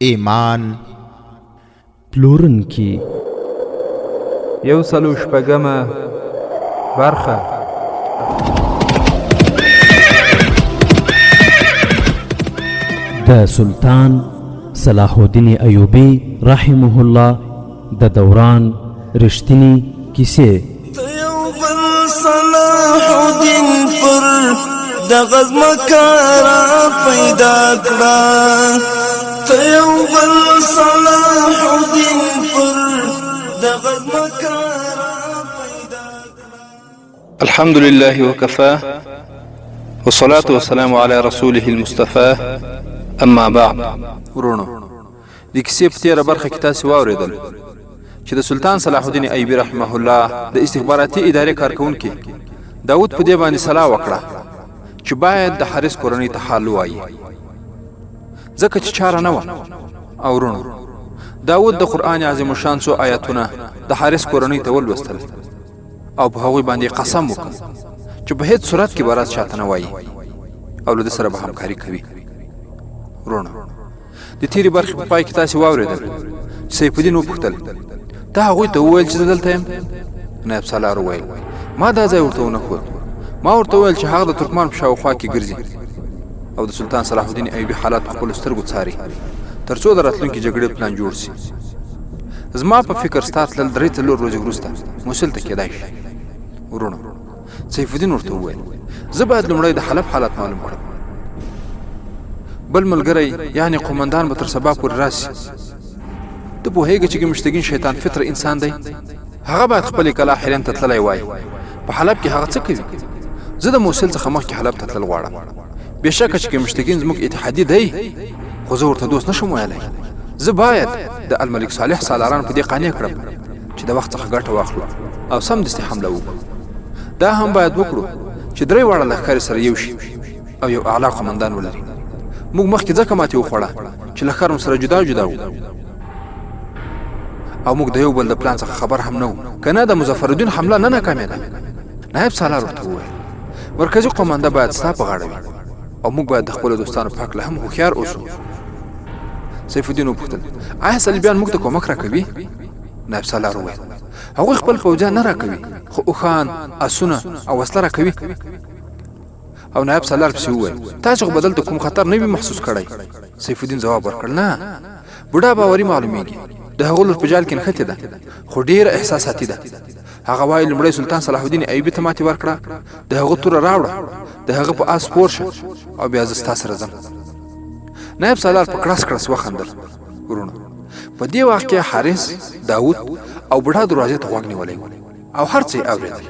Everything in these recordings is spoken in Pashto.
ایمان پلورنکي. 106مه برخه. د سلطان صلاح الدین ایوبي رحمه الله د دوران رښتینی کیسې. ته یو بل صلاح الدین پر دغه ځمکه را پیدا کړه، ته یو بل صلاح الدین پر دغه ځمکه را پیدا کړه. الحمد لله وكفى، والصلاة والسلام على رسوله المصطفى، أما بعد. ورونو، د کیسې په تېره برخه کې تاسې واورېدل چې د سلطان صلاح الدین ایوبي رحمه الله د استخباراتي ادارې کارکوونکي داود په دې باندې سلا وکړه چې باید د حارث کورنۍ ته حال ووایي، ځکه چې چاره نه وه. او وروڼو، داود د قرآن عظیم الشان څو آیاتونه د حارث کورنۍ ته ولوستل او په هغوی باندې قسم وکړ چې په هیڅ صورت کې به راز چاته نه وایي او له ده سره به همکاري کوي. وروڼو، د تیرې برخې په پای کې تاسې واورېدل چې سیف الدین وپوښتل، تا هغوی ته وویل چې زه دلته یم؟ نایب سالار وویل، ما دا ځای ورته ونه ښود، ما ورته وویل چې هغه د ترکمان په شاوخوا کې ګرځي او د سلطان صلاح الدین ایوبي حالات په خپلو سترګو څاري ترڅو د راتلونکي جګړې پلان جوړ سي. زما په فکر ستا تلل 3-4 ورځې وروسته موصل ته کېدای شي. وروڼو، سیف الدین ورته وویل، زه باید لومړی د حلب حالت معلوم کړم. بل ملګری یعنی قومندان به تر سبا پورې راسي. ته پوهېږې چې ګمشتګین شیطان فطر انسان دی، هغه باید خپلې کلا حرین ته تللی وای. په حلب کې هغه څه کوي؟ زه د موصل څخه مخکې حلب ته تلل غواړم. بېشکه چې ګمشتګین زموږ اتحادي دی، خو زه ورته دوست نشم ویلی. زه باید د الملک صالح سالاران په دې قانع کړم چې د وخت څخه ګټه واخلو او سمدستي حمله وکړو. دا هم باید وکړو چې درې واړه لښکرې سره یو شي او یو اعلی قومندان ولري. موږ مخکې ځکه ماتې وخوړه چې لښکر مو سره جدا جدا وو او موږ د یو بل د پلان څخه خبر هم نه وو، که نه د مظفرالدین حمله نه ناکامېده. نایب سالار ورته وویل، مرکزي قومنده باید ستا په غاړه وي او موږ باید د خپلو دوستانو په هکله هم هوښیار اوسو. سیف الدین وپوښتل، آیا صلیبیان موږ ته کومک راکوي؟ نایب سالار وویل، هغوی خپل پوځیان نه راکوي، خو اوښان، اسونه او وسله راکوي. او نایب سالار پسې وویل، تاسو خو به دلته کوم خطر نه وي محسوس کړی؟ سیف الدین ځواب ورکړ، نه، بوډا باوري معلومیږي، د هغه لور په جال کې نښتې ده، خو ډیره احساساتي ده. هغه وایي لومړی سلطان صلاح الدین ایوبي ته ماتې ورکړه، د هغه توره راوړه، د هغه په آس سپور شه او بیا زه ستا سره ځم. نایب سالار په کړس کړس وخندل. وروڼو، په دې وخت کې حارث، داود او بوډا دروازې ته غوږ نیولی و او هر څه یې اورېدل.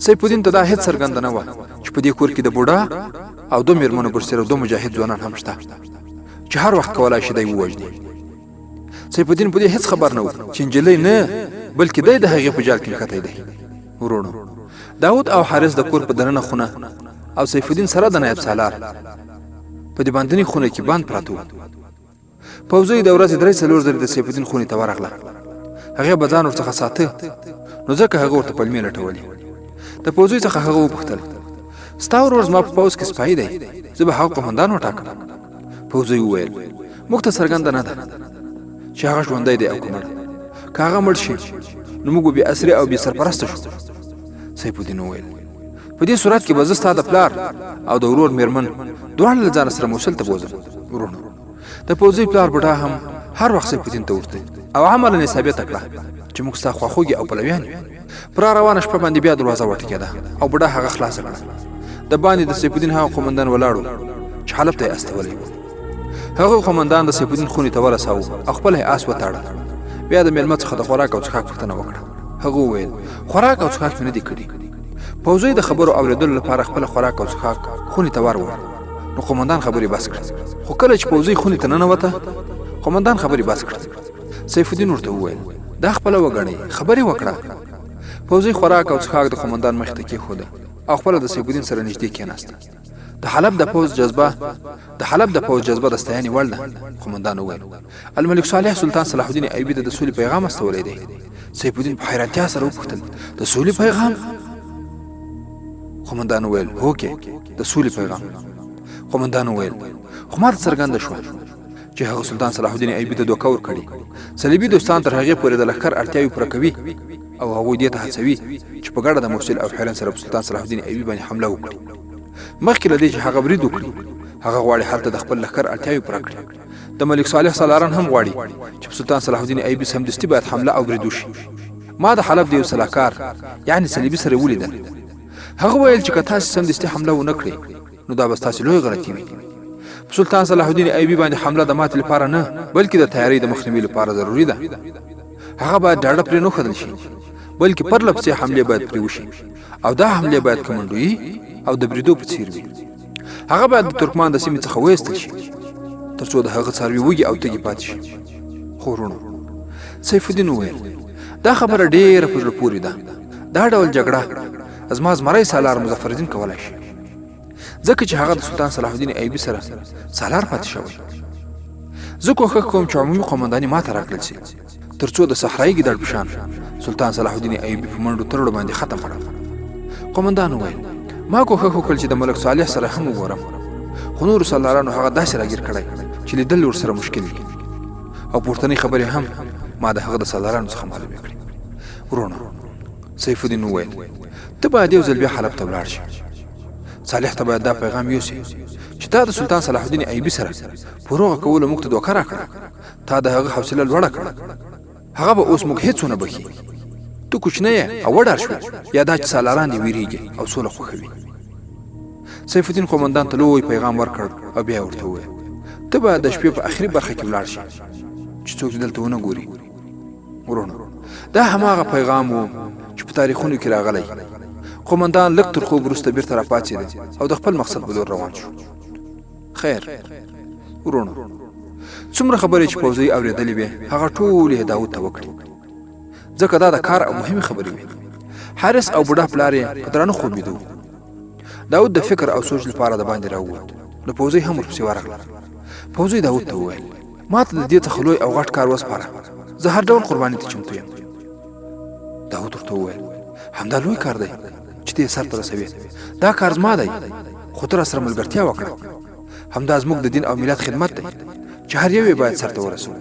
سیف الدین ته دا هیڅ څرګنده نه وه چې په دې کور کې د بوډا او دوه میرمنو برسېره دوه مجاهد ځوانان هم شته چې هر وخت کولای شي دی ووژني. سیف الدین په دې هیڅ خبر نه و چې نجلۍ نه بلکې دی د هغې په جال کې نښتی دی. وروڼو، داود او حارث د کور په دننه خونه او سیف الدین سره د نایب سالار په دې باندنۍ خونه کې بند پراته وو. پوځي د ورځې 3-4 ځلې د سیف الدین خونې ته ورغله. هغې به ځان ورڅخه ساته، نو ځکه هغه ورته پلمې لټولې. د پوځي څخه هغه وپوښتل، ستا ورور زما په پوځ کې سپاهي دی، زه به هغه قومندان وټاکم. پوځي وویل، موږ ته څرګنده نه ده چې هغه ژوندی دی او که مړ. که هغه مړ شي نو موږ به بې اسرې او بې سرپرسته شو. سیف الدین وویل، په دې صورت کې به زه ستا د پلار او د ورور میرمن دواړه له ځانه سره موصل ته بوځم. وروڼو، د پوځي پلار بوډا هم هر وخت سیف الدین ته ورته او عملا یې ثابته کړه چې موږ ستا خواخوږي او پلویان یو. پر روانه شپه باندې بیا دروازه وټکېده او بوډا هغه خلاصه کړه. د باندې د سیف الدین هغه قومندان ولاړو چې حلب ته یې استولی و. هغه قومندان د سیف الدین خونې ته ورساوه او خپله یې آس وتاړه. بیا د میلمه څخه د خوراک او څښاک پوښتنه وکړه. هغه وویل، خوراک او څښاک مې نه دي کړي. پوځي د خبرو اورېدلو لپاره خپله خوراک او څښاک خونې ته وروړ، نو قومندان خبرې بس کړې. خو کله چې پوځي خونې ته ننوته، قومندان خبرې بس کړې. سیف الدین ورته وویل، دا خپله وګڼئ، خبرې وکړه. پوځي خوراک او څښاک د قومندان مخې ته کېښوده او خپله د سیف الدین سره نږدې کېناسته. د حلب د پوځ جذبه د حلب د پوځ جذبه د ستاینې وړ ده. قومندان وویل، الملک صالح سلطان صلاح الدین ایوبي ته د سولې پیغام استولی دی. سیف الدین په حیرانتیا سره وپوښتل، د سولې پیغام؟ قومندان وویل، هوکې، د سولې پیغام. قومندان وویل، خو ما ته څرګنده شوه چې هغه سلطان صلاح الدین ایوبي ته دوکه ورکړي. صلیبي دوستان تر هغې پورې د لښکر اړتیاوې پوره کوي او هغوی دې ته هڅوي چې په ګډه د موصل او حیرن سره په سلطان صلاح الدین ایوبي باندې حمله وکړي. مخکې له دې چې هغه برید وکړي، هغه غواړي هلته د خپل لښکر اړتیاوې پوره کړي. د ملک صالح سالاران هم غواړي چې په سلطان صلاح الدین ایوبي سمدستي باید حمله او برید وشي. ما د حلب د یو سلاکار یعنې صلیبي سره ولیدل. هغه ویل چې که تاسې سمدستي حمله ونه کړئ نو دا به ستاسې لویه غلطي وي. په سلطان صلاح الدین ایوبي باندې حمله د ماتې لپاره نه بلکې د تیارۍ د مخنیوي لپاره ضروري ده. هغه باید ډاډه پرې نه ښودل شي بلکې پرله پسې حملې باید پرې وشي او دا حملې باید کمنډویي او د بریدو په څیر وي. هغه باید د ترکمان د سیمې څخه وایستل شي ترڅو د هغه څاروي وږي او تږي پاتې شي. خو وروڼو، سیف الدین وویل، دا خبره ډیره په زړه پورې ده. دا ډول جګړه زما زمری سالار مظفرالدین کولای شي، ځکه چې هغه د سلطان صلاح الدین ایوبي سره سالار پاتې شوی. زه کوښښ کوم چې عمومي قومنداني ماته راکړل شي ترڅو د صحرايي ګیدړ په شان سلطان صلاح الدین ایوبي په منډو ترړو باندې ختم کړم. قومندان وویل، ما کوښښ وکړ چې د ملک صالح سره هم وګورم، خو نورو سالارانو هغه داسې راګیر کړی چې لیدل ورسره مشکل دي، او پورتنۍ خبرې هم ما د هغه د سالارانو څخه معلومې کړې. وروڼو، سیف الدین وویل، ته باید یو ځل بیا حلب ته ولاړ شې. صالح ته باید دا پیغام یوسې چې تا د سلطان صلاح الدین ایوبي سره په روغه کولو موږ ته دوکه راکړه، تا د هغه حوصله لوړه کړه، هغه به اوس موږ هیڅ ونه بښي. ته کوچنی یې او وډار شوې، یا دا چې سالاران دې ویریږي او سوله خوښوي. سیف الدین قومندان ته لوی پیغام ورکړ او بیا یې ورته وویل، ته باید د شپې په اخري برخه کې ولاړ شې چې څوک دې دلته ونه ګوري. وروڼو، دا هماغه پیغام و چې په تاریخونو کې راغلی. قومندان لږ تر خوب وروسته بیرته راپاڅېده او د خپل مقصد په لور روان شو. خیر وروڼو، څومره خبرې چې پوځي اورېدلې وې هغه ټولې یې داود ته وکړې، ځکه دا د کار او مهمې خبرې وې. حارث او بوډا پلار یې په درانه خوب ویده وو. داود د فکر او سوچ لپاره د باندې راووت، نو پوځي هم ورپسې ورغله. پوځي داود ته وویل، ما ته د دې څخه لوی او غټ کار وسپاره، زه هر ډول قرباني ته چمتو یم. داود ورته وویل، همدا لوی کار دی چې ته یې سرته رسوې، دا کار زما دی، خو ته راسره ملګرتیا وکړه. همدا زموږ د دین او ملت خدمت دی چې هر یو یې باید سرته ورسوو.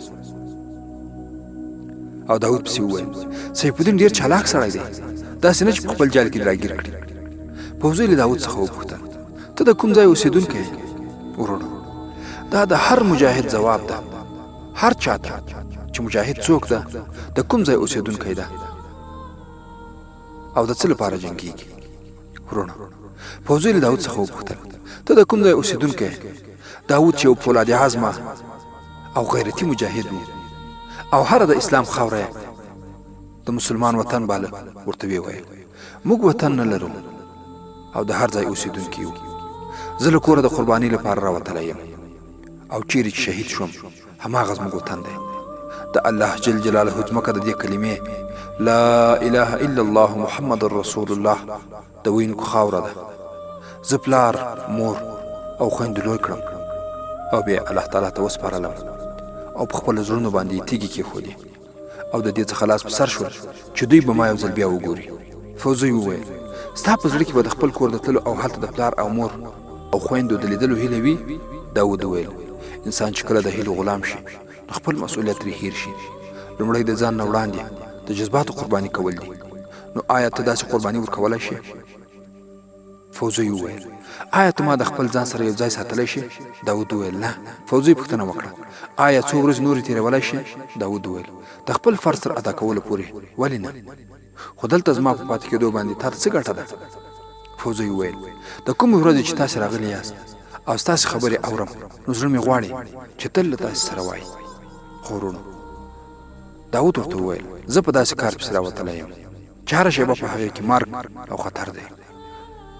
او داود پسې وویل، سیف الدین ډیر چالاک سړی دی، داسې نه چې په خپل جال کې راګیر کړي. پوځي له داود څخه وپوښتل، ته د کوم ځای اوسېدونکی یې؟ وروڼو، دا د هر مجاهد ځواب ده، هر چاته چې مجاهد څوک ده، د کوم ځای اوسېدونکی ده او د څه لپاره جنګیږي. وروڼو، پوځي له داود څخه وپوښتل، ته د کوم ځای اوسېدونکی یې؟ داود چې یو پولادي عزمه او غیرتي مجاهد و او هره د اسلام خاوره یې د مسلمان وطن باله، ورته ویې ویل، موږ وطن نه لرو او د هر ځای اوسېدونکي یو. زه له کوره د قربانۍ لپاره راوتلی یم او چیرې چې شهید شوم هماغه زموږ وطن دی. د الله جل جلاله ځمکه د دې کلمې لا اله الا الله محمد رسول الله د وینکو خاوره ده. زه پلار، مور او خویندو لوی کړم او بیا الله تعالی ته وسپارلم او په خپلو زړونو باندې یې تیږې کېښودې او د دې څخه لاس په سر شول چې دوی به ما یو ځل بیا وګوري. فوزوی وویل، ستا په زړه کې به د خپل کور د تللو او هلته د پلار او مور او خویندو د لیدلو هیله وي؟ داود وویل، انسان چې کله د هیلو غلام شي نو خپل مسؤلیت ترې هیر شي. لومړی د ځان نه وړاندې د جذباتو قرباني کول دي، نو آیا ته داسې قرباني ورکولای شې؟ فوزوی وویل، آیا ته ما د خپل ځان سره یو ځای ساتلی شې؟ داود وویل، نه. فوزوی پوښتنه وکړه، آیا څو ورځې نورې تېرولای شې؟ داود وویل، د خپل فرض تر ادا کولو پورې، ولې نه؟ خو دلته زما په پاتې کېدو باندې تا ته څه ګټه ده؟ فوزوی وویل، د کومې ورځې چې تاسې راغلي یاست او ستاسې خبرې اورم نو زړه مې غواړي چې تل له تاسې سره وای. خو وروڼو، داود ورته وویل، زه په داسې کار پسې راوتلی یم چې هره شېبه په هغې کې مرګ او خطر دی.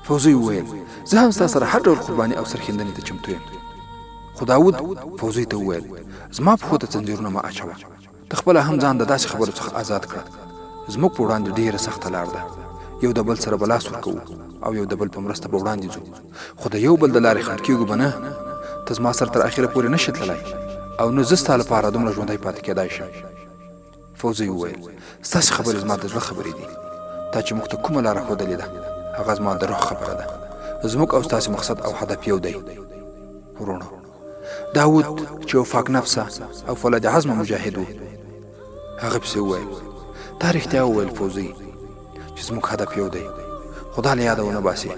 فوزوی وویل، زه هم ستا سره هر ډول قرباني او سرښندنې ته چمتو یم. خو داود فوزوی ته وویل، زما پښو ته ځنځیرونه مه اچوه، ته خپله هم ځان د داسې خبرو څخه ازاد کړه. زموږ په وړاندې ډېره سخته لار ده، یو د بل سره به لاس ورکوو او یو د بل په مرسته به وړاندې ځو، خو د یو بل د لارې خنډ کېږو به نه. ته زما سره تر اخره پورې نه شې تللی او نه زه ستا لپاره دومره ژوندی پاتې کېدای شم. فوزی وویل، ستاسې خبرې زما د زړه خبرې دي. تا چې موږ ته کومه لاره ښودلې ده هغه زما د روح خبره ده. زموږ او ستاسې مقصد او هدف یو دی. وروڼو، داود چې یو پاک نفسه او فولاد عزمه مجاهد و، هغه پسې وویل، تا رښتیا وویل فوزي چې زموږ هدف یو دی، خو دا له یاده ونه باسې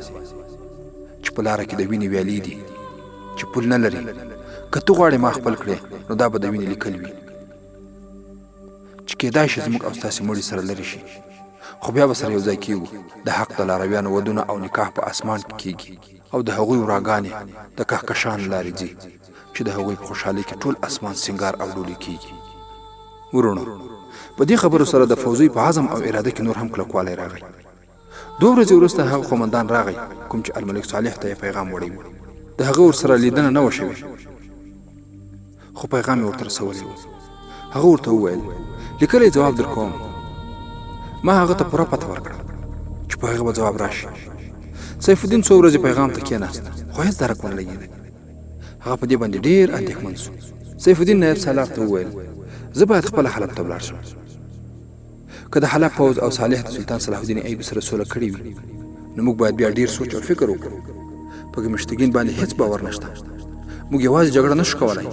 چې په لاره کې د وینې ویالې دي چې پل نه لري. که ته غواړې ما خپل کړې نو دا به د وینې لیکل وي چې کېدای شي زموږ او ستاسې مړي سره لرې شي، خو بیا به سره یو ځای کېږو. د حق د لارویانو ودونه او نکاح په اسمان کې کېږي او د هغوی وراګانې د کهکشان له لارې ځي چې د هغوی په خوشحالۍ کې ټول اسمان سینګار او ډولۍ کېږي. وروڼو! په دې خبرو سره د فوزوی په عزم او اراده کې نور هم کلکوالی راغی. دوه ورځې وروسته هغه قومندان راغی کوم چې الملک صالح ته یې پیغام وړی و. د هغه ورسره لیدنه نه وه شوې، خو پیغام یې ورته رسولی و. هغه ورته وویل، لیکلی ځواب درکوم. ما هغه ته پوره پته ورکړه چې په هغه به ځواب راشي. سیف الدین څو ورځې پیغام ته کېناست، خو هېڅ درک ونه لګېده. هغه په دې باندې ډېر اندېښمن شو. سیف الدین نایب سالار ته وویل، زه باید خپله حلب ته ولاړ شم. که د حلب پوځ او صالح د سلطان صلاح الدین ایوبي سره سوله کړې وي، نو موږ باید بیا ډیر سوچ او فکر وکړو. په ګمشتګین باندې هیڅ باور نشته. موږ یوازې جګړه نشو کولای.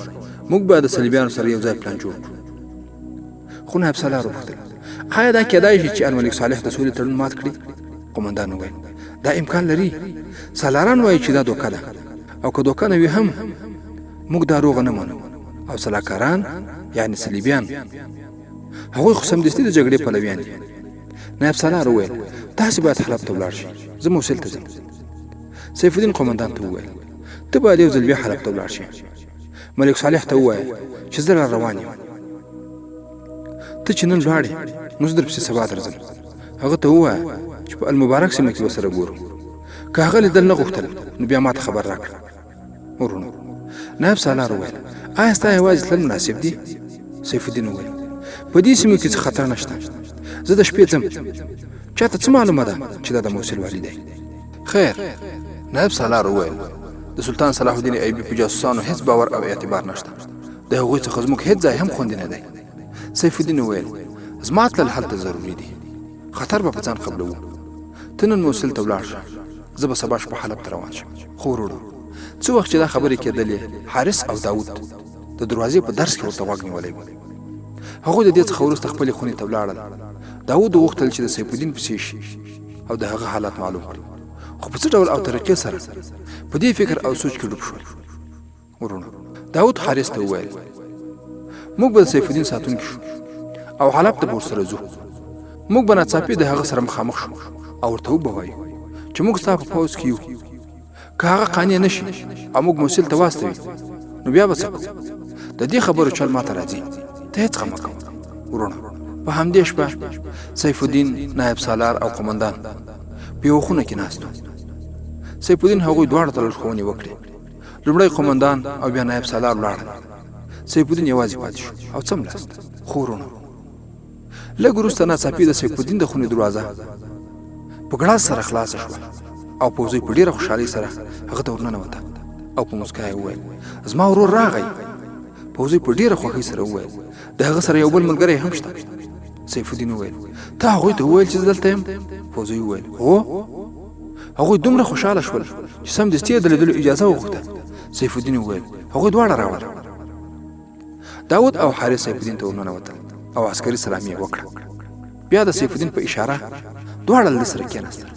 موږ باید د صلیبیانو سره یو ځای پلان جوړ کړو. خو نایب سالار وپوښتل، آیا دا کېدای شي چې الملک صالح د سولې تړون مات کړي؟ قومندان وویل، دا امکان لري. سالاران وایي چې دا دوکه ده، او که دوکه نه وي هم موږ دا روغه نه منو. او سلاکاران یعنی صلیبیان هغوی خو سمدستي د جګړې پلویان دي. نایب سالار وویل، تاسې باید حلب ته ولاړ شئ، زه موصل ته ځم. سیف الدین قومندان ته وویل، ته باید یو ځل بیا حلب ته ولاړ شې، ملک صالح ته ووایه چې زه را روان یم. ته چې نن لاړې نو زه درپسې سبا درځم. هغه ته ووایه چې په المبارک سیمه کې به سره ګورو. که هغه لیدل نه غوښتل نو بیا ماته خبر راکړه. وروڼو! نایب سالار وویل، آیا ستا یوازې تلل مناسب دي؟ سیف الدین وویل، په دې سیمو کې څه خطر نشته، زه د شپې ځم، چاته څه معلومه ده چې دا د موصل والي دی؟ خیر. نایب سالار وویل، د سلطان صلاح الدین ایوبي په جاسوسانو هیڅ باور او اعتبار نشته، د هغوی څخه زموږ هیڅ ځای هم خوندي نه دی. سیف الدین وویل، زما تلل هلته ضروري دي، خطر به په ځان قبلوو. ته نن موصل ته ولاړ شه، زه به سبا شپه حلب ته روان شم. خو وروڼو، څه وخت چې دا خبرې کېدلې، حارث او داود د دروازې په درز کې ورته غوږ نیولی و. هغوی د دې څخه وروسته خپلې خونې ته ولاړل. داود غوښتل چې د سیف الدین پسې شي او د هغه حالت معلوم کړي، خو په څه ډول او طریقې سره په دې فکر او سوچ کې ډوب شول. وروڼو، داود حارث ته وویل، موږ به د سیف الدین ساتونکي شو او حلب ته به ورسره ځو. موږ به ناڅاپي د هغه سره مخامخ شو او ورته وبه وایو چې موږ ستا په پوځ کې یو. که هغه قانع نه شي او موږ موصل ته واستوي نو بیا به څه کوو؟ د دې خبرو چل ماته راځي، ته هېڅ غم مه کوه. وروڼو، په همدې شپه سیف الدین، نایب سالار او قومندان په یوه خونه کې ناست وو. سیف الدین هغوی دواړو ته لارښوونې وکړې. لومړی قومندان او بیا نایب سالار ولاړل. سیف الدین یوازې پاتې شو او څملاست. خو وروڼو، لږ وروسته ناڅاپي د سیف الدین د خونې دروازه په ګړز سره خلاصه شوه او پوځي په ډیره خوشحالۍ سره هغه ته ورننوته او په موسکا یې وویل، زما ورور راغی. پوځي په ډیره خوښۍ سره وویل، د هغه سره یو بل ملګری هم شته. سیف الدین وویل، تا هغوی ته وویل چې زه دلته یم؟ پوځي وویل، هو. هغوی دومره خوشحاله شول چې سمدستي یې د لیدلو اجازه وغوښته. سیف الدین وویل، هغوی دواړه راوړل. داود او حارث سیف الدین ته ورننوتل او عسکري سلامي یې وکړه. بیا د سیف الدین په اشاره دواړه له ده سره کېناستل.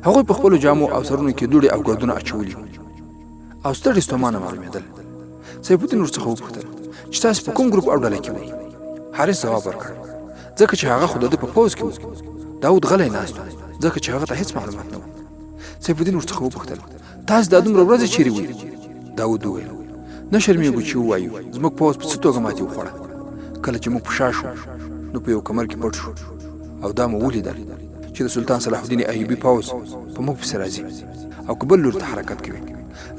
هغوی په خپلو جامو او سرونو کې دوړې او ګردونه اچولي وو او ستړي ستومانه معلومېدل. سیف الدین ورڅخه وپوښتل چې تاسو په کوم ګروپ او ډله کې وئ؟ حارث ځواب ورکړ، ځکه چې هغه خو د ده په پوځ کې و. داود غلی ناست و، ځکه چې هغه ته هیڅ معلومات نه و. سیف الدین ورڅخه وپوښتل، تاسو دا دومره ورځې چیرې وئ؟ داود وویل، نه شرمېږو چې ووایو زموږ پوځ په څه توګه ماتې وخوړه. کله چې موږ په شا شو نو په یو کمر کې پټ شو او دا مو ولیدل چې د سلطان صلاح الدین ایوبي پوځ په موږ پسې راځي او که بل لور ته حرکت کوي.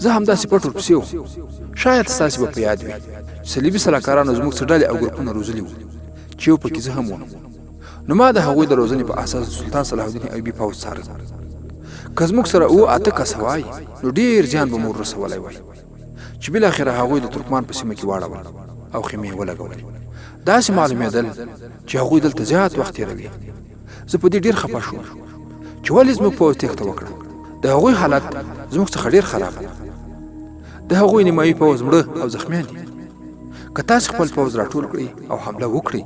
زه همداسې پټ ورپسې وم. شاید ستاسې به په یاد وي چې صلیبي سلاکارانو زموږ څه ډلې او ګروپونه روزلي وو چې یو پکې زه هم وم. نو ما د هغوی د روزنې په اساس د سلطان صلاح الدین ایوبي پوځ څاره. که زموږ سره اووه اته کسه وای نو ډېر زیان به مو ورسولی وای، چې بالاخره هغوی د ترکمان په سیمه کې واړول او خیمې یې ولګولې. داسې معلومېدل چې هغوی دلته زیات وخت تېروي. زه په دې ډېر خفه شوم چې ولې زموږ پوځ تېښته وکړه. د هغوی حالت زموږ څخه ډېر خراب و. د هغوی نیمایي پوځ مړه او زخمیان دي. که تاسو خپل پوځ راټول کړئ او حمله وکړئ،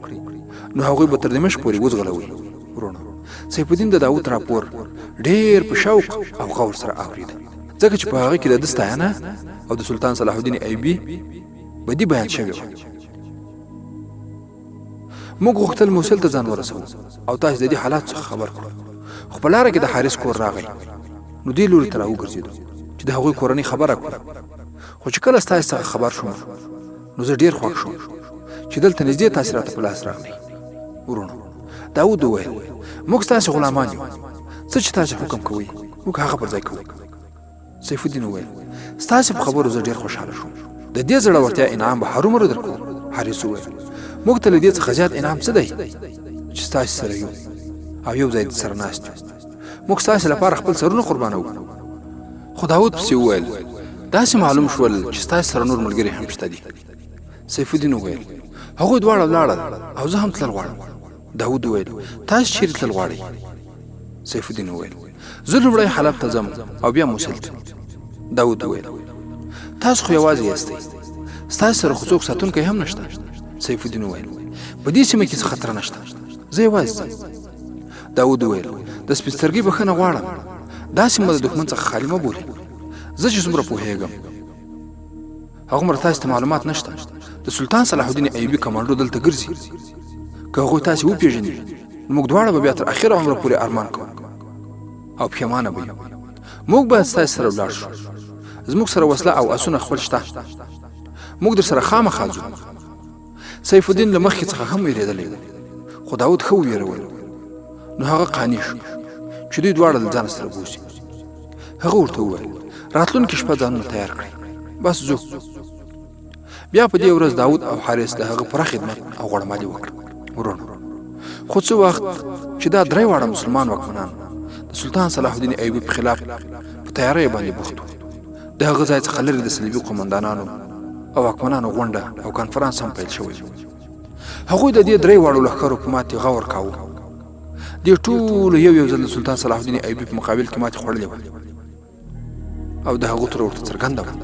نو هغوی به تر دمشق پورې وځغلوئ. وروڼو، سیف الدین د داود راپور ډیر په شوق او غور سره اورید، ځکه چې په هغه کې د ده ستاینه او د سلطان صلاح الدین ایوبي بدي بیان شوې وه. موږ غوښتل موصل ته ځان ورسوو او تاسو د دې حالات څخه خبر کړو، خو په لاره کې د حارث کور راغی، نو دې لوري ته راوګرځېدو چې د هغوی کورنۍ خبره کړو. خو چې کله ستاسو څخه خبر شوم، نو زه ډیر خوښ شوم چې دلته نږدې تاسو راته په لاس راغلی. وروڼو، داود وویل، موږ ستاسو غلامان یو، څه چې تاسو حکم کوئ موږ هغه پر ځای کوو. سیف الدین وویل، ستاسو په خبرو زه ډیر خوشحاله شوم، د دې زړورتیا انعام به هرومرو درکوم. حارث وویل، موږ ته له دې څخه زیات انعام څه دی چې ستاسو سره یو او یو ځای سره ناست یو؟ موږ ستاسو لپاره خپل سرونه قربانوو. خو داود پسې وویل، داسې معلوم شول چې ستاسو سره نور ملګري هم شته دي. سیف الدین وویل، هغوی دواړه ولاړل او زه هم تلل غواړم. داود وویل، تاسو چیرې تلل غواړئ؟ سیف الدین وویل، زه لومړی حلب ته ځم او بیا موصل ته. داود وویل، تاسو خو یوازې یاستئ، ستاسو سره خو څوک ساتونکی هم نشته. سیف الدین وویل، په دې سیمه کې څه خطر نشته، زه یوازې ځم. داود وویل، د سپین سترګۍ بښنه غواړم، دا سیمه د دښمن څخه خالي مه بولئ. زه چې څومره پوهېږم هغومره تاسو ته معلومات نشته. د سلطان صلاح الدین ایوبي کمانډو دلته ګرځي، که هغوی تاسې وپېژني نو موږ دواړه به بیا تر اخره عمره پورې ارمان کوو او پښېمانه به یو. موږ باید ستاسې سره ولاړ شو، زموږ سره وسله او اسونه خپل شته، موږ در سره خامخا ځو. سیف الدین له مخکې څخه هم ویرېدلی و، خو داود ښه وویرولو، نو هغه قانع شو چې دوی دواړه له ځانه سره بوځي. هغه ورته وویل، راتلونکې شپه ځانونه تیار کړئ، بس ځو. بیا په دې ورځ داود او حارث د هغه پوره خدمت او غوړمالي وکړه. وروڼو، خو څه وخت چې دا درې واړه مسلمان واکمنان د سلطان صلاح الدین ایوبي په خلاف په تیاریو باندې بوخت وو، د هغه ځای څخه لرې د صلیبي قومندانانو او واکمنانو غونډه او کانفرانس هم پیل شوی و. هغوی د دې درې واړو لښکرو په ماتې غور کاوه. دې ټولو یو یو ځل د سلطان صلاح الدین ایوبي په مقابل کې ماتې خوړلې وه او د هغو تر ورته څرګنده وه.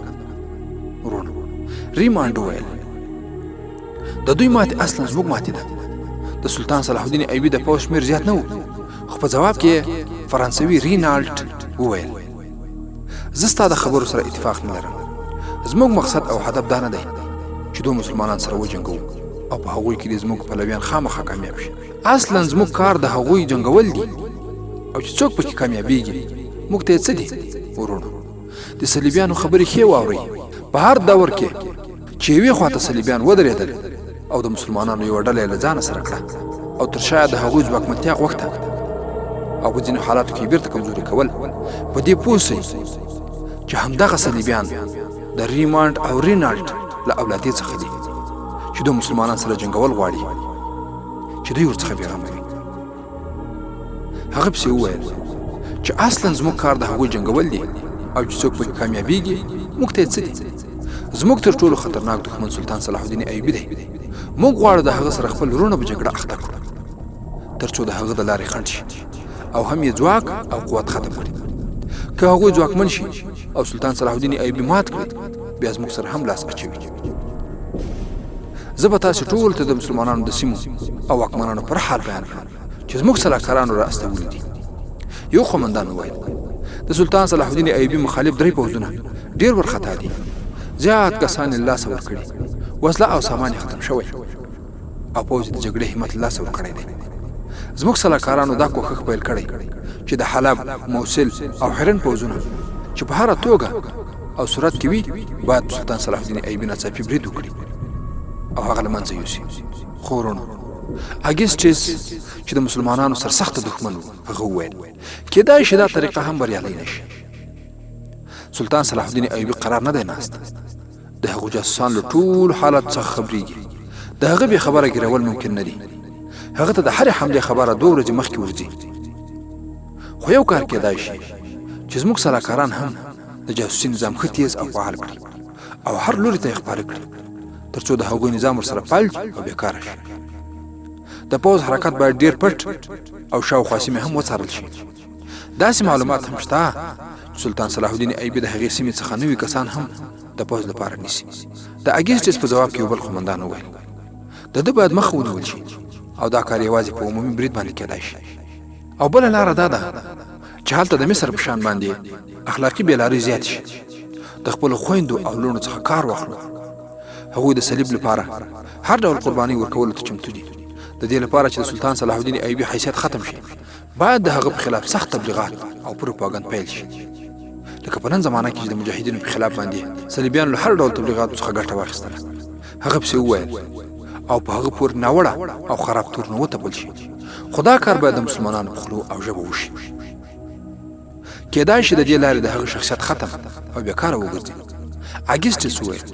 وروڼو، ریمانډ وویل، د دوی ماتې اصلا زموږ ماتې ده. د سلطان صلاح الدین ایوبي د پوځ شمېر زیات نه و، خو په ځواب کې فرانسوي رینالډ وویل، زه ستا د خبرو سره اتفاق نه لرم. زموږ مقصد او هدف دا نه دی چې دوه مسلمانان سره وجنګوو او په هغوی کې دې زموږ پلویان خامخا کامیاب شي. اصلا زموږ کار د هغوی جنګول دي او چې څوک پکې کامیابیږي موږ ته یې څه دي؟ وروڼو، د صلیبیانو خبرې ښې واورئ. په هر دور کې چې یوې خواته صلیبیان ودرېدل او د مسلمانانو یوه ډله یې له ځانه سره کړه او تر شا د هغوی ځواکمنتیا غوښته او په ځینو حالاتو کې بیرته کمزوري کول، په دې پوه شئ چې همدغه صلیبیان د ریمانډ او رینالډ له اولادې څخه دي چې دوی مسلمانان سره جنګول غواړي چې دوی ورڅخه بېغمه وي. هغه پسې وویل چې اصلا زموږ کار د هغوی جنګول دي او چې څوک پکې کامیابیږي موږ ته یې څه دي؟ زموږ تر ټولو خطرناک دښمن سلطان صلاح الدین ایوبي دی. موږ غواړو د هغه سره خپل وروڼه په جګړه اخته کړو ترڅو د هغه د لارې خنډ شي او هم یې ځواک او قوت ختم کړي. که هغوی ځواکمن شي او سلطان صلاح الدین ایوبي مات کړي، بیا زموږ سره هم لاس اچوي. زه به تاسو ټول ته د مسلمانانو د سیمو او واکمنانو پر حال بیان کړم چې زموږ سلاکارانو را استولي دي. یو قومندان وویل، د سلطان صلاح الدین ایوبي مخالف درې پوځونه ډیر ورخطا دي، زیات کسان یې له لاسه ورکړي، وسله او سامان یې ختم شوی او پوځ د جګړې همت له لاسه ورکړی دی. زموږ سلاکارانو دا کوښښ پیل کړی چې د حلب، موصل او حرن پوځونه چې په هره توګه او صورت کې وي باید په سلطان صلاح الدین ایوبي ناڅاپي برید وکړي او هغه له منځه یوسي. خو وروڼو، اګیسټس چې د مسلمانانو سرسخته دښمن و، هغه وویل، کېدای شي دا طریقه هم بریالۍ نه شي. سلطان صلاح الدین ایوبي قرار نه دی ناست، د هغو جاسوسان له ټولو حالاتو څخه خبرېږي. د هغه بې خبره ګیرول ممکن نه دي. هغه ته د هرې حملې خبره 2 ورځې مخکې ورځي. خو یو کار کېدای شي چې زموږ سلاکاران هم د جاسوسي نظام ښه تیز او فعال کړي او هر لوري ته یې خپاره کړي ترڅو د هغوی نظام ورسره فلج او بېکاره شي. د پوځ حرکت باید ډیر پټ او شاوخوا سیمې هم وڅارل شي. داسې معلومات هم شته چې سلطان صلاح الدین ایوبي د هغې سیمې څخه نوي کسان هم د پوځ لپاره نیسي. د اګیسټس په ځواب کې یو بل قومندان وویل، د ده باید مخه ونیول شي او دا کار یوازې په عمومي برید باندې کېدای شي. او بله لاره دا ده چې هلته د مصر په شان باندې اخلاقي بېلارۍ زیاتې شي، د خپلو خویندو او لوڼو څخه کار واخلو. هغوی د صلیب لپاره هر ډول قربانۍ ورکولو ته چمتو دي. د دې لپاره چې د سلطان صلاح الدین ایوبي حیثیت ختم شي، باید د هغه په خلاف سخت تبلیغات او پروپاګند پیل شي، لکه په نن زمانه کې چې د مجاهدینو په خلاف باندې صلیبیانو له هر ډول تبلیغاتو څخه ګټه واخیستله. هغه پسې وویل او په هغه پورې ناوړه او خراب تورونه وتپل شي، خو دا کار باید د مسلمانانو په خولو او ژبه وشي. کېدای شي د دې لارې د هغه شخصیت ختم او بېکاره وګرځي. اګیسټس وویل،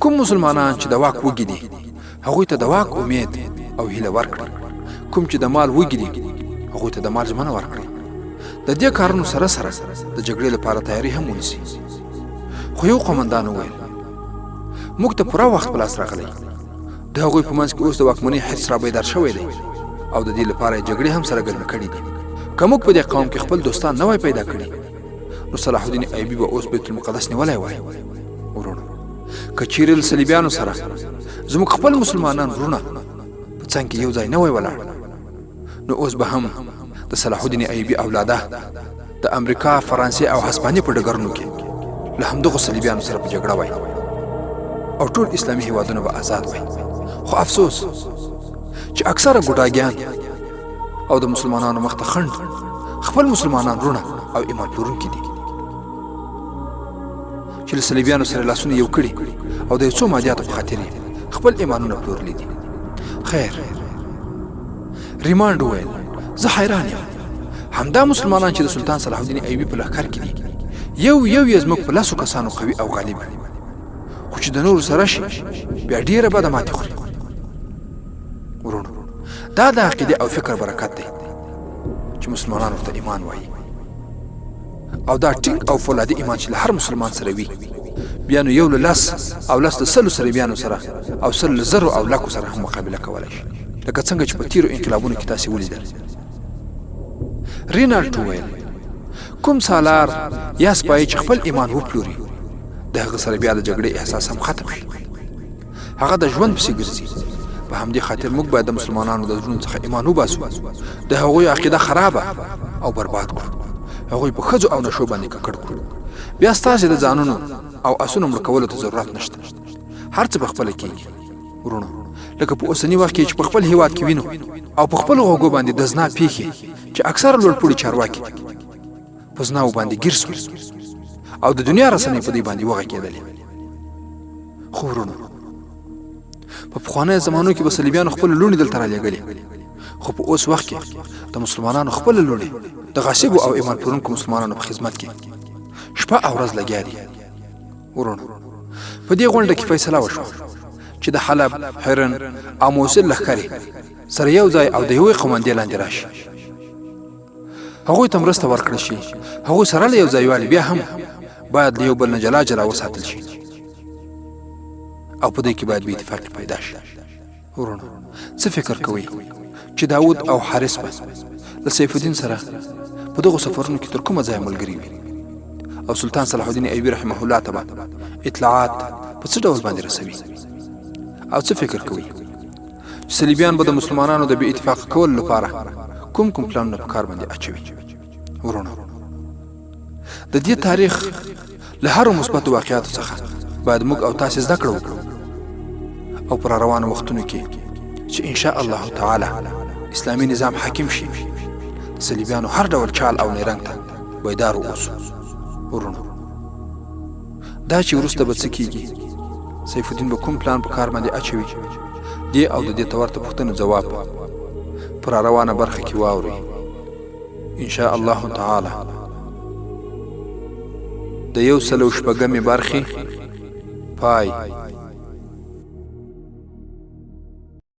کوم مسلمانان چې د واک وږي دي، هغوی ته د واک امید او هیله ورکړئ. کوم چې د مال وږي دي، هغوی ته د مال ژمنه ورکړئ. د دې کارونو سره سره د جګړې لپاره تیاری هم ونیسي. خو یو قومندان وویل، موږ ته پوره وخت په لاس راغلی. د هغوی په منځ کې اوس د واکمنۍ حرص را بیدار شوی دی او د دې لپاره یې جګړې هم سره ګرمې کړې دي. که موږ په دې قوم کې خپل دوستان نه وای پیدا کړي، نو صلاح الدین ایوبي به اوس بیت المقدس نیولی وای. وروڼو، که چیرې له صلیبیانو سره زموږ خپل مسلمانان وروڼه په څنګ کې یو ځای نه وای ولاړ، نو اوس به هم د صلاح الدین ایوبي اولاده د امریکا، فرانسې او هسپانیې په ډګرونو کې له همدغو صلیبیانو سره په جګړه وای او ټول اسلامي هیوادونه به آزاد وای. خو افسوس چې اکثره ګوډاګیان او د مسلمانانو مخ ته خنډ خپل مسلمانان وروڼه او ایمان پلورونکي دي چې له صلیبیانو سره لاسونه یو کړي او د یو څو مادیاتو په خاطر یې خپل ایمانونه پلورلي دي. خیر، ریمانډ وویل، زه حیران یم، همدا مسلمانان چې د سلطان صلاح الدین ایوبي په لښکر کې دي، یو یو یې زموږ په لسو کسانو قوي او غالب وي، خو چې د نورو سره شي بیا ډیره بده ماتې خوري. وروڼو، دا د عقیدې او فکر برکت دی چې مسلمانان ورته ایمان وایي، او دا ټینګ او فولادي ایمان چې له هر مسلمان سره وي، بیا نو یو له لس او لس له سلو صلیبیانو سره او سل له زرو او لکو سره هم مقابله کولی شي، لکه څنګه چې په تیرو انقلابونو کې تاسې ولیدل. رینالډ وویل، کوم سالار یا سپایي چې خپل ایمان وپلوري، د هغه سره بیا د جګړې احساس هم ختم شي، هغه د ژوند پسې ګرځي. په همدې خاطر موږ باید د مسلمانانو د زړونو څخه ایمان وباسو، د هغوی عقیده خرابه او برباد کړو، هغوی په ښځو او نشو باندې ککړ کړو. بیا ستاسې د ځانونو او اسونو مړ کولو ته ضرورت نشته، هر څه په خپله کیږي. وروڼو، لکه په اوسني وخت کې چې په خپل هیواد کې وینو او په خپلو غوږو باندې د زنا پیښې چې اکثره لوړپوړي چارواکي په زناو باندې ګیر سول او د دنیا رسنۍ په دې باندې وغږېدلې. خو وروڼو، په پخوانیو زمانو کې به صلیبیانو خپل لوڼې دلته رالیږلې، خو په اوس وخت کې د مسلمانانو خپل لوڼې د غاصبو او ایمان پلورونکو مسلمانانو په خدمت کې شپه او ورځ لګیا دي. وروڼو، په دې غونډه کې فیصله وشوه چې د حلب، حرن او موصل لښکرې سره یو ځای او د یوې قومندې لاندې راشي، هغوی ته مرسته ورکړل شي. هغوی سره له یو ځایوالي بیا هم باید له یو بل نه جلا جلا وساتل شي او په دې کې باید بې اتفاقي پیدا شي. وروڼو، څه فکر کوئ چې داود او حارث به له سیف الدین سره په دغو سفرونو کې تر کومه ځایه ملګري وي او سلطان صلاح الدین ایوبي رحمه الله ته به اطلاعات په څه ډول باندې رسوي؟ او څه فکر کوئ چې صلیبیان به د مسلمانانو د بې اتفاقه کولو لپاره کوم کوم پلانونه په کار باندې اچوي؟ وروڼو، د دې تاریخ له هرو مثبتو واقعاتو څخه باید موږ او تاسې زده کړه وکړو او پر روانو وختونو کې چې ان شاء الله تعالی اسلامي نظام حاکم شي، د صلیبیانو هر ډول چال او نیرنګ ته بیدار اوسو. وروڼو، دا چې وروسته به څه کیږي، سیف الدین به کوم پلان په کار باندې اچوي، دې او د دې ته ورته پوښتنو ځواب پر روانه برخه کې واورئ ان شاء الله تعالی. د 106مې برخې پای.